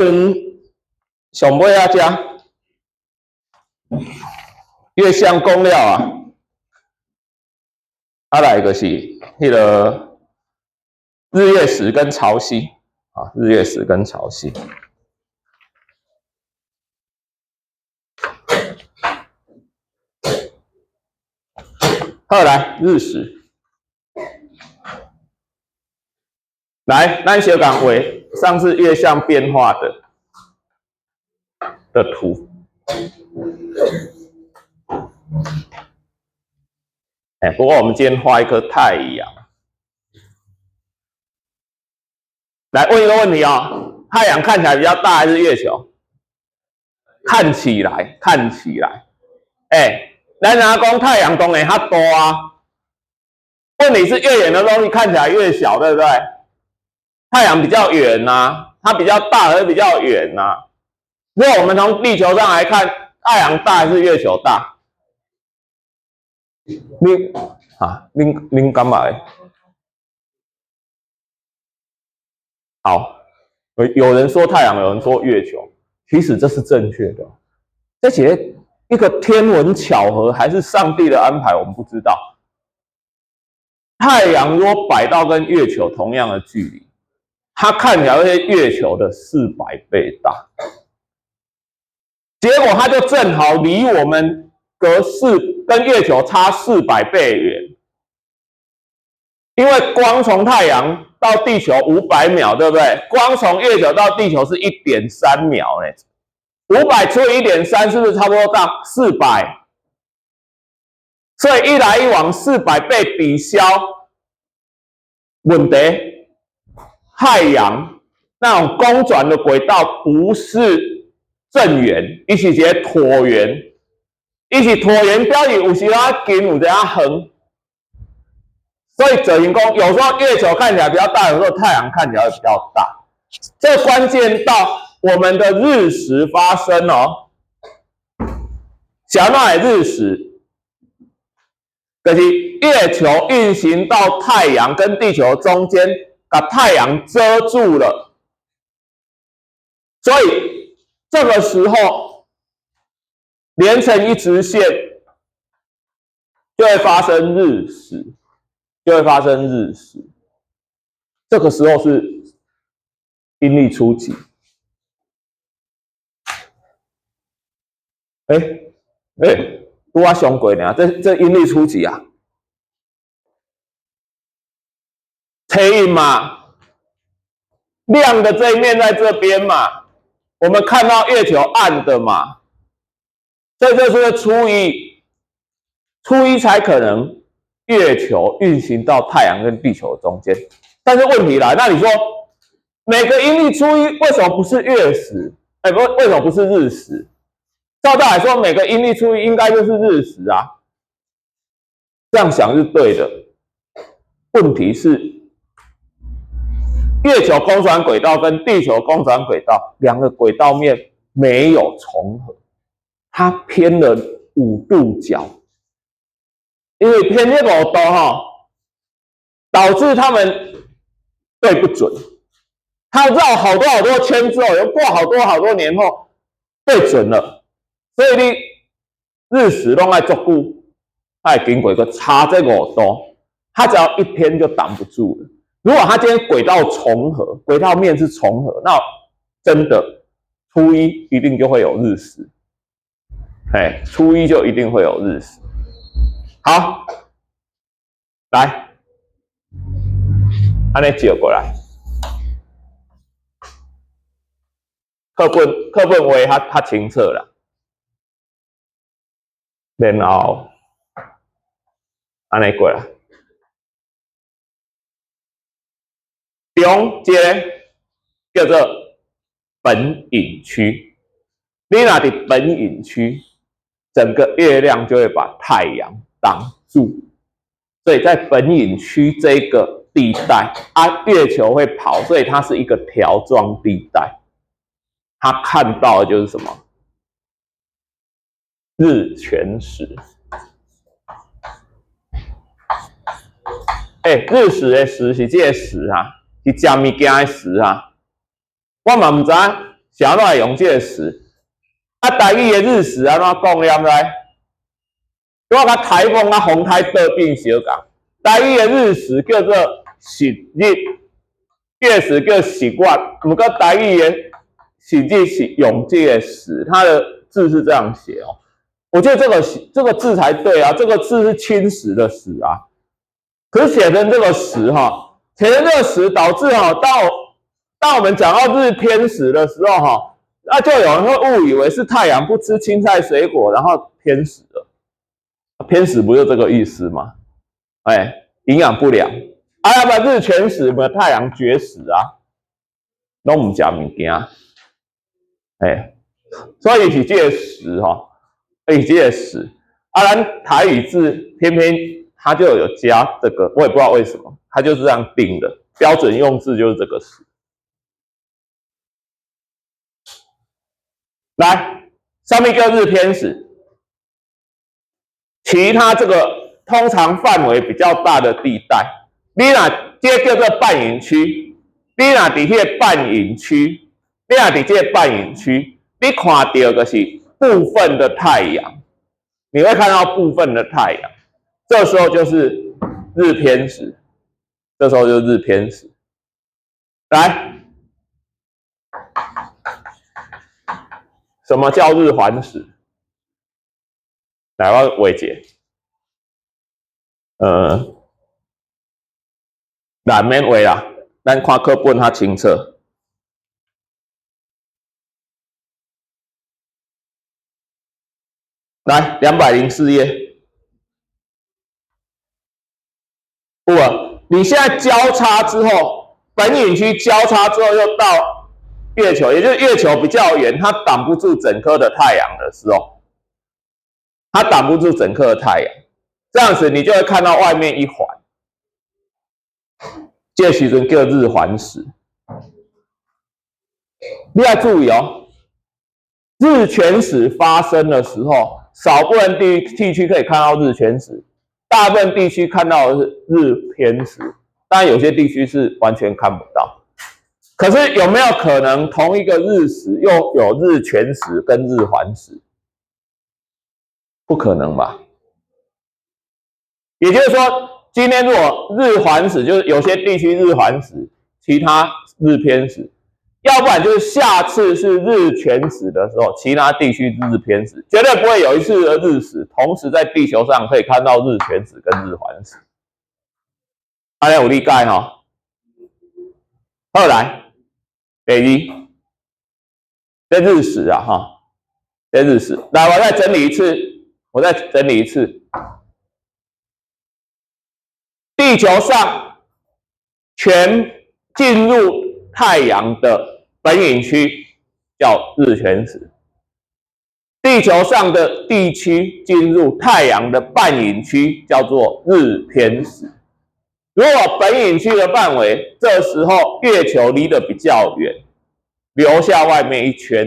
阵上尾仔遮，月相講了啊，啊來就是彼个日月食跟潮汐啊，日月食跟潮汐。好，來日食，來，咱小講畫上次月相變化的圖。哎，不過我們今天畫一顆太陽。來問一個問題哦，太陽看起來比較大還是月球？看起來，看起來，哎。咱若講太陽當然較大啊，問題是越遠的東西看起來越小，對不對？太陽比較遠啊，它比較大而比較遠啊。如果我們從地球上來看，太陽大還是月球大？你啊，恁感覺？好，有人說太陽，有人說月球，其實這是正確的。這些一個天文巧合還是上帝的安排，我們不知道。太陽如果擺到跟月球同樣的距離，它看起來會是月球的400倍大。結果它就正好離我們隔四，跟月球差400倍遠。因為光從太陽到地球500秒，對不對？光從月球到地球是1.3秒呢。500除以1.3，是不是差不多到400？所以一來一往400倍抵消，問題，太陽那種公轉的軌道不是正圓，伊是一個橢圓，伊是橢圓，表示有時較近，有時較遠。所以造成講，有時候月球看起來比較大，有時候太陽看起來會比較大。這關鍵到我們的日食發生哦，啥物日食，就是月球運行到太陽跟地球中間，把太陽遮住了，所以這個時候連成一直線，就會發生日食，就會發生日食。這個時候是陰曆初幾？欸欸，拄仔上過爾，這陰曆初幾啊？初一嘛，亮的這一面在這邊嘛，我們看到月球暗的嘛，這就是初一，初一才可能月球運行到太陽跟地球中間。但是問題來，那你說每個陰曆初一為什麼不是月食？欸，不，為什麼不是日食？照道理說，每個陰曆初一應該就是日食啊，這樣想是對的。問題是，月球公轉軌道跟地球公轉軌道兩個軌道面沒有重合，它偏了5度角，因為偏這5度哈，導致他們對不準。它繞好多好多圈之後，又過好多好多年後對準了。所以你日食攏愛足久，愛經過個差這5度，它只要一偏就擋不住了。如果它今天軌道重合，軌道面是重合，那真的初一一定就會有日食。哎，初一就一定會有日食。好，來，按呢照過來，課本畫較清楚啦。然後，按呢過來，中這個叫做本影區。你若佇本影區，整個月亮就會把太陽擋住，所以在本影區這個地帶，啊，月球會跑，所以它是一個條狀地帶。它看到的就是什麼？日全食。欸，日食的食是這個食啊，是食物件的食啊。我嘛毋知影是按怎會用這個時？啊，台語的日食按怎講？你敢知？我共颱風佮風颱倒變相仝。台語的日食叫做食日，月食叫食月。毋過台語的食日是用這個時，它的字是這樣寫哦。我覺得這個字才對啊，這個字是侵蝕的蝕啊。可是寫成這個時哈，寫成這個時導致哈，當我們講到日偏食的時候哈，那就有人會誤以為是太陽不吃青菜水果，然後偏食了。偏食不就這個意思嗎？哎，營養不良。啊，要不日全食，無太陽絕食啊，攏毋食物件。哎，所以是這個時哈，欸，這個時。啊，咱台語字偏偏它就有加這個，我也不知道為什麼，它就是這樣定的，標準用字就是這個時。來，上面叫日偏食，其他這個通常範圍比較大的地帶，你若這個叫做半影區，你若佇彼个半影區，你若佇這个半影區，你看到就是部分的太陽，你會看到部分的太陽，這時候就是日偏食，這時候就是日偏食。來，什麼叫日環食？來，我畫一下。難免畫啦，咱看課本較清楚。來，204頁。有啊，你現在交叉之後，本影區交叉之後又到月球，也就是月球比較遠，它擋不住整顆的太陽的時候，它擋不住整顆的太陽，這樣子你就會看到外面一環，這時陣叫日環食。你要注意哦，日全食發生的時候，少部分地區可以看到日全食，大部分地區看到的是日偏食，當然有些地區是完全看不到。可是有沒有可能同一個日食又有日全食跟日環食？不可能吧？也就是說，今天如果日環食，就是有些地區日環食，其他日偏食；要不然就是下次是日全食的時候，其他地區日偏食，絕對不會有一次的日食同時在地球上可以看到日全食跟日環食。按呢有理解吼？好來，第二，這日食啊，哈，這日食，來，我再整理一次，我再整理一次。地球上全進入太陽的本影區叫日全食，地球上的地區進入太陽的半影區叫做日偏食。如果本影區的範圍，這時候月球離得比較遠，留下外面一圈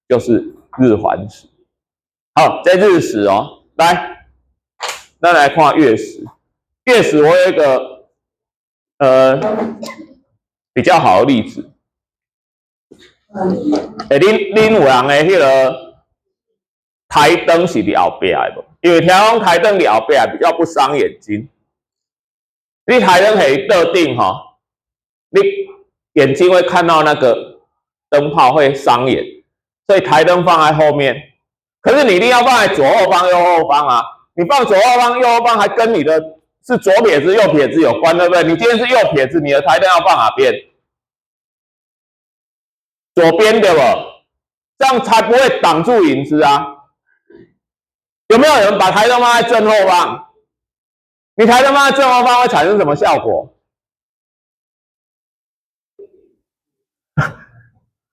就是日環食。好，這日食哦，來，咱來看月食。月食我有一個比較好的例子。欸，恁有人的彼个台燈是佇後壁的無？因為聽講台燈佇後壁比較不傷眼睛。你台燈佇桌頂吼，你眼睛會看到那個燈泡會傷眼，所以台燈放在後面。可是你一定要放在左後方、右後方啊！你放左後方、右後方，還跟你的是左撇子、右撇子有關，對不對？你今天是右撇子，你的台燈要放哪邊？左邊對不？這樣才不會擋住影子啊！有沒有人把台燈放在正後方？你台燈放在正後方會產生什麼效果？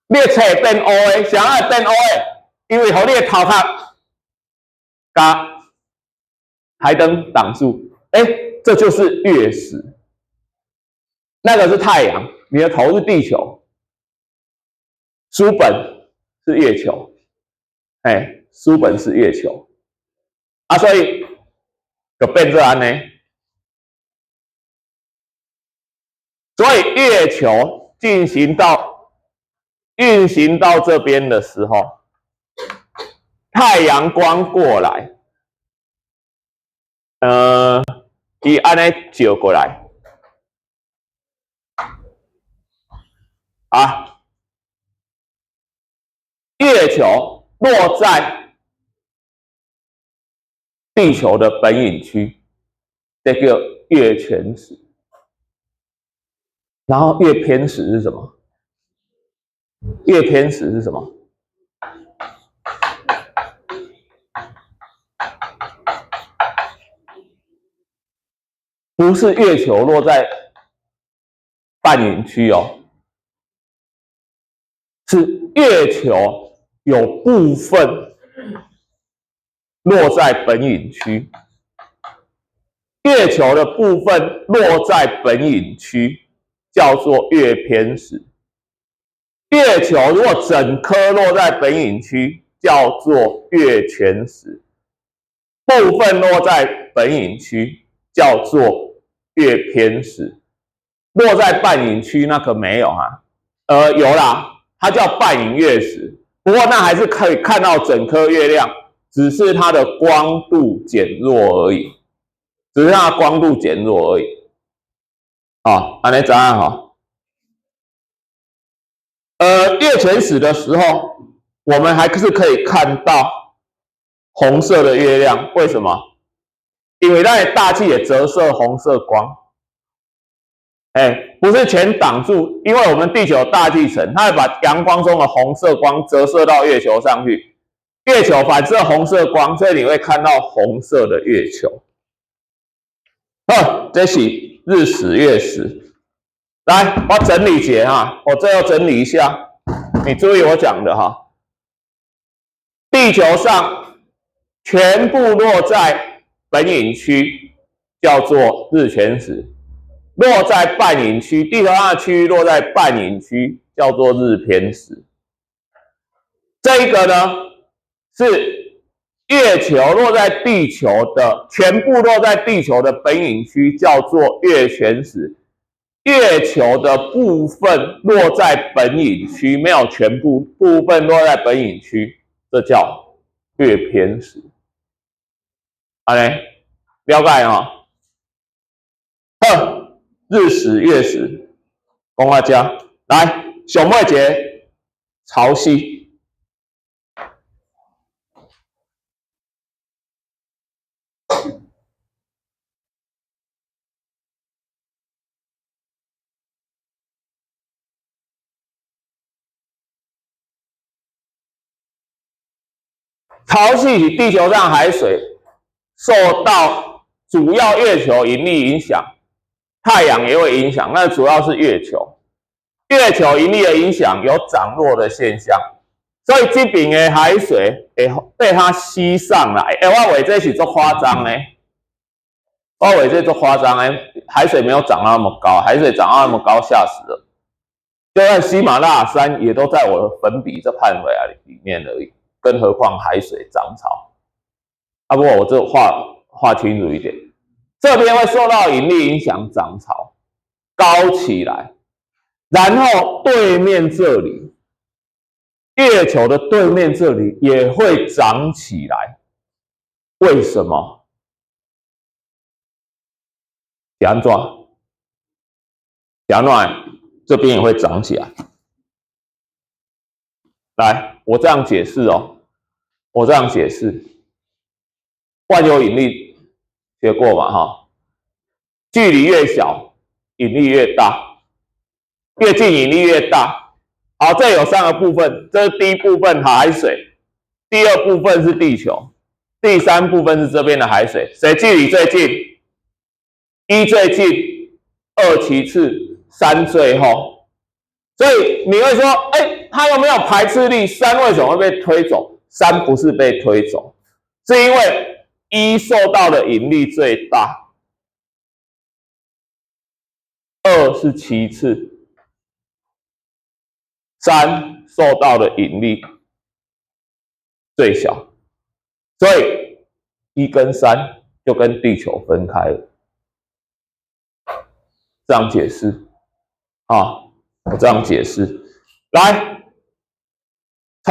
你的冊變烏的，啥會變烏的？因為予你的頭殼共台燈擋住，欸，這就是月食。那個是太陽，你的頭是地球，書本是月球，欸，書本是月球，啊，所以就變做按呢。所以月球進行到運行到這邊的時候，太陽光過來，伊按呢照過來，啊，月球落在地球的本影區，這叫月全食。然後月偏食是什麼？月偏食是什麼？不是月球落在半影區哦，是月球有部分落在本影區，月球的部分落在本影區叫做月偏食。月球如果整顆落在本影區，叫做月全食；部分落在本影區，叫做月偏食。落在半影區那個沒有啊，有啦，它叫半影月食。不過那還是可以看到整顆月亮，只是它的光度減弱而已，只是它的光度減弱而已。啊，按呢知影哈。月全食的時候，我們還是可以看到紅色的月亮。為什麼？因為咱的大氣也折射紅色光，哎，不是全擋住，因為我們地球大氣層，它會把陽光中的紅色光折射到月球上去，月球反射紅色光，所以你會看到紅色的月球。好，這是日食月食。來，我整理一下哈，我最後整理一下，你注意我講的哈。地球上全部落在本影區，叫做日全食；落在半影區，地球上的區域落在半影區，叫做日偏食。這一個呢，是月球落在地球的全部落在地球的本影區，叫做月全食。月球的部分落在本影區，沒有全部，部分落在本影區，這叫月偏食。好嘞，了解哦。好，日食月食，講到這，來，上尾一個潮汐。潮汐是地球上海水受到主要月球引力影響，太陽也會影響，那主要是月球。月球引力的影響有漲落的現象，所以這邊的海水會被它吸上來。欸，我畫這是足誇張的，我畫這足誇張的，海水沒有漲到那麼高，海水漲到那麼高嚇死了。就算喜馬拉雅山也都在我的粉筆這範圍裡面而已。更何況海水漲潮啊！不過我這畫畫清楚一點，這邊會受到引力影響漲潮高起來，然後對面這裡，月球的對面這裡也會漲起來。為什麼？是按怎？是按怎？這邊也會漲起來。來，我這樣解釋哦，我這樣解釋，萬有引力學過嘛？哈，距離越小，引力越大，越近引力越大。好，這有三個部分，這是第一部分海水，第二部分是地球，第三部分是這邊的海水。誰距離最近？一最近，二其次，三最後。所以你會說，哎，它又沒有排斥力，三為什麼會被推走？三不是被推走，是因為一受到的引力最大，二是其次，三受到的引力最小，所以一跟三就跟地球分開了。這樣解釋啊，我這樣解釋。來，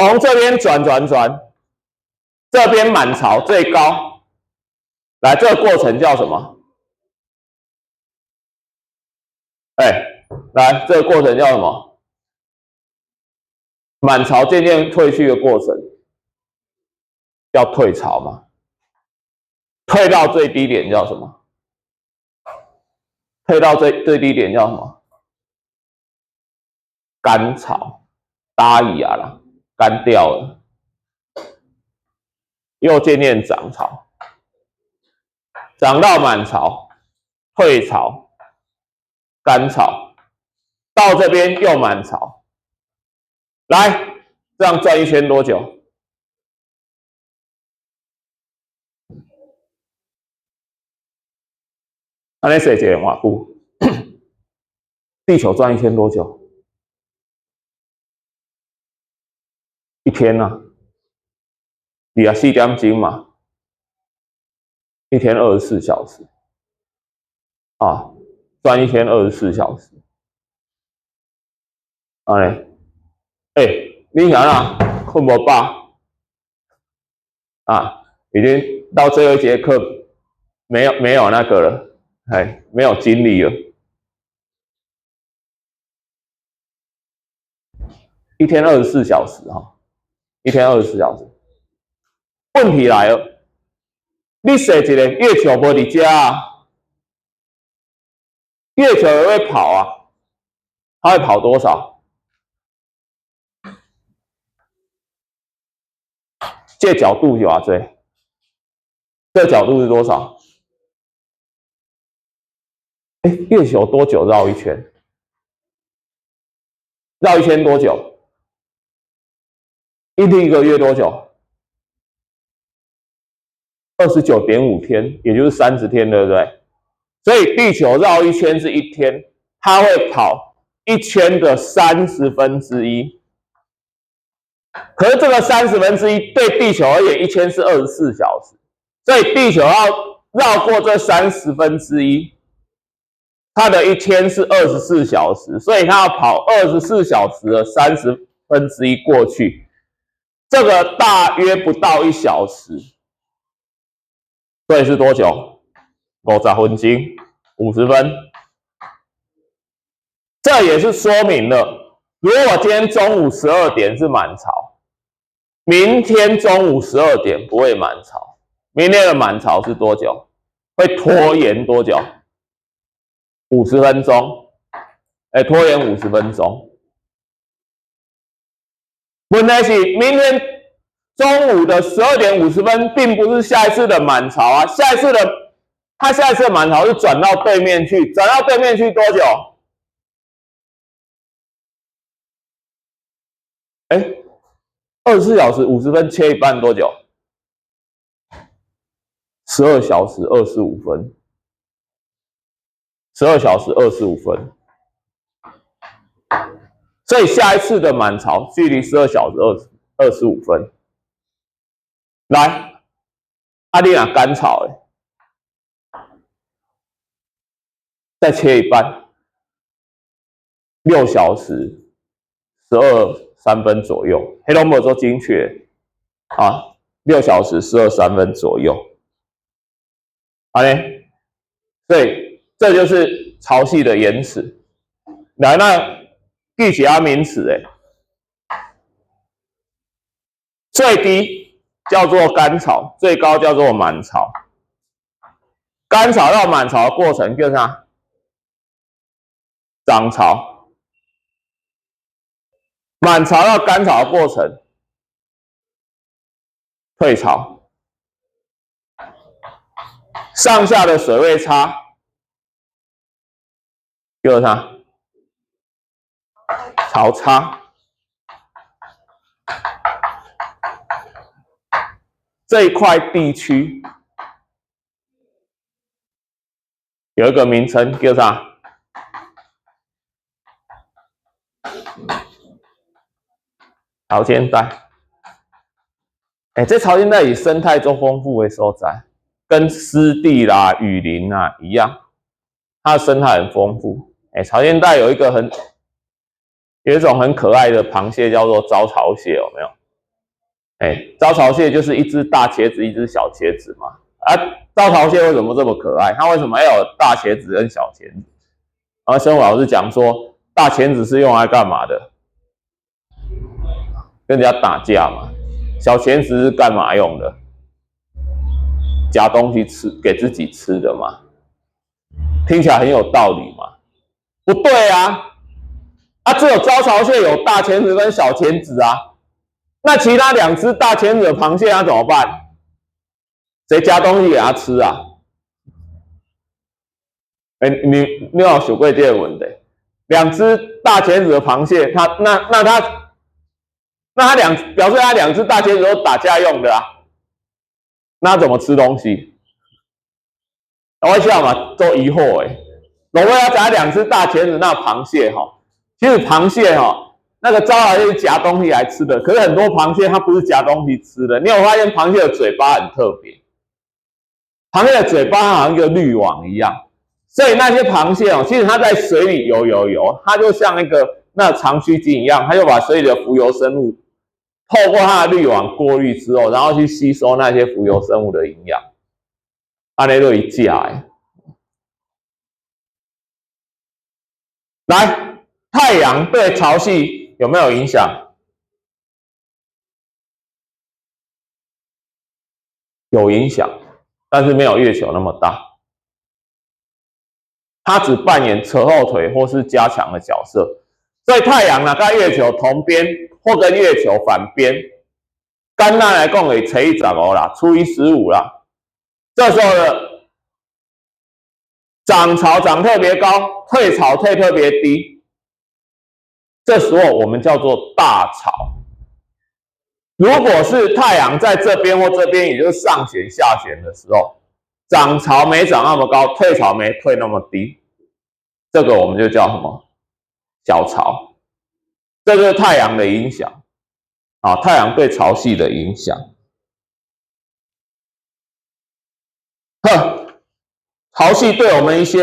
從這邊轉轉轉，這邊滿潮最高，來，這個過程叫什麼？哎，來，這個過程叫什麼？滿潮漸漸退去的過程，叫退潮嘛？退到最低點叫什麼？退到最最低點叫什麼？乾潮，焦去啊啦，乾掉了，又漸漸漲潮，漲到滿潮，退潮，乾潮，到這邊又滿潮，來，這樣轉一圈多久？按呢踅一下偌久？地球轉一圈多久？一天啊，24點鐘嘛，一天24小時，啊，轉一天24小時，按呢，欸，你想啊，睏無飽，啊，已經到最後一節課，沒有那個了。哎，沒有精力了。一天二十四小時哈，一天二十四小時。問題來了，你踅一個月球無佇遮啊？月球也會跑啊，它會跑多少？這角度是偌濟？這角度是多少？哎，月球多久繞一圈？繞一圈多久？一天一個月多久？29.5天，也就是30天，對不對？所以地球繞一圈是一天，它會跑一圈的1/30。可是這個1/30對地球而言，一圈是24小時，所以地球要繞過這1/30。它的一天是二十四小時，所以它要跑二十四小時的1/30過去，這個大約不到一小時，所以是多久？50分鐘，50分。這也是說明了，如果今天中午十二點是滿潮，明天中午十二點不會滿潮，明天的滿潮是多久？會拖延多久？五十分鐘，哎，拖延五十分鐘。問題是，明天中午的12點50分，並不是下一次的滿潮啊。下一次的，它下一次的滿潮是轉到對面去，轉到對面去多久？哎，24小時50分切一半多久？12小時25分。12小時25分，所以下一次的滿潮距離12小時25分。來，啊你若乾潮咧，再切一半，6小時十二三分左右，彼攏無做精確啊，6小時十二三分左右，按呢，對。這就是潮汐的延遲。來，那記其他名詞，哎，最低叫做乾潮，最高叫做滿潮。乾潮到滿潮的過程叫啥？漲潮。滿潮到乾潮的過程，退潮。上下的水位差。叫啥？潮差。這一塊地區有一個名稱叫啥？潮間帶。欸，這潮間帶是生態足豐富的所在，跟濕地啦、雨林啊一樣，它的生態很豐富。欸，潮間帶有一種很可愛的螃蟹，叫做招潮蟹，有沒有？哎，招潮蟹就是一隻大鉗子，一隻小鉗子嘛。啊，招潮蟹為什麼這麼可愛？它為什麼要有大鉗子跟小鉗子？然後生物老師講說，大鉗子是用來幹嘛的？跟人家打架嘛。小鉗子是幹嘛用的？夾東西吃，給自己吃的嘛。聽起來很有道理嘛？不對啊！啊，只有招潮蟹有大鉗子跟小鉗子啊。那其他兩隻大鉗子的螃蟹它怎麼辦？誰夾東西給它吃啊？哎，你有想過這個問題？兩隻大鉗子的螃蟹，它那那它那它兩表示它兩隻大鉗子都打架用的啊？那怎麼吃東西？我想嘛做疑惑誒，我要夾兩隻大鉗子，那螃蟹哈，其實螃蟹哈，那個招潮蟹是夾東西來吃的，可是很多螃蟹它不是夾東西吃的。你有發現螃蟹的嘴巴很特別？螃蟹的嘴巴好像一個濾網一樣，所以那些螃蟹哦，其實它在水裡游游游，它就像那長鬚鯨一樣，它就把水裡的浮游生物透過它的濾網過濾之後，然後去吸收那些浮游生物的營養。按呢就會食的。來，太陽對潮汐有沒有影響？有影響，但是沒有月球那麼大。它只扮演扯後腿或是加強的角色。所以太陽呢，跟月球同邊或跟月球反邊，簡單來講，會初一十五啦，初一十五啦。這時候的漲潮漲特別高，退潮退特別低。這時候我們叫做大潮。如果是太陽在這邊或這邊，也就是上弦下弦的時候，漲潮沒漲那麼高，退潮沒退那麼低，這個我們就叫什麼？小潮。這就是太陽的影響啊，太陽對潮汐的影響。呵，潮汐對我們一些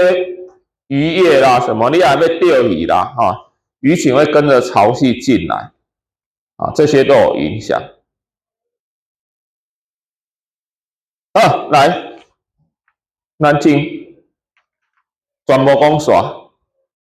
漁業啦什麼，你還欲釣魚啦哈。魚群會跟着潮汐進來，啊，這些都有影響。啊，來，南京，全部講煞。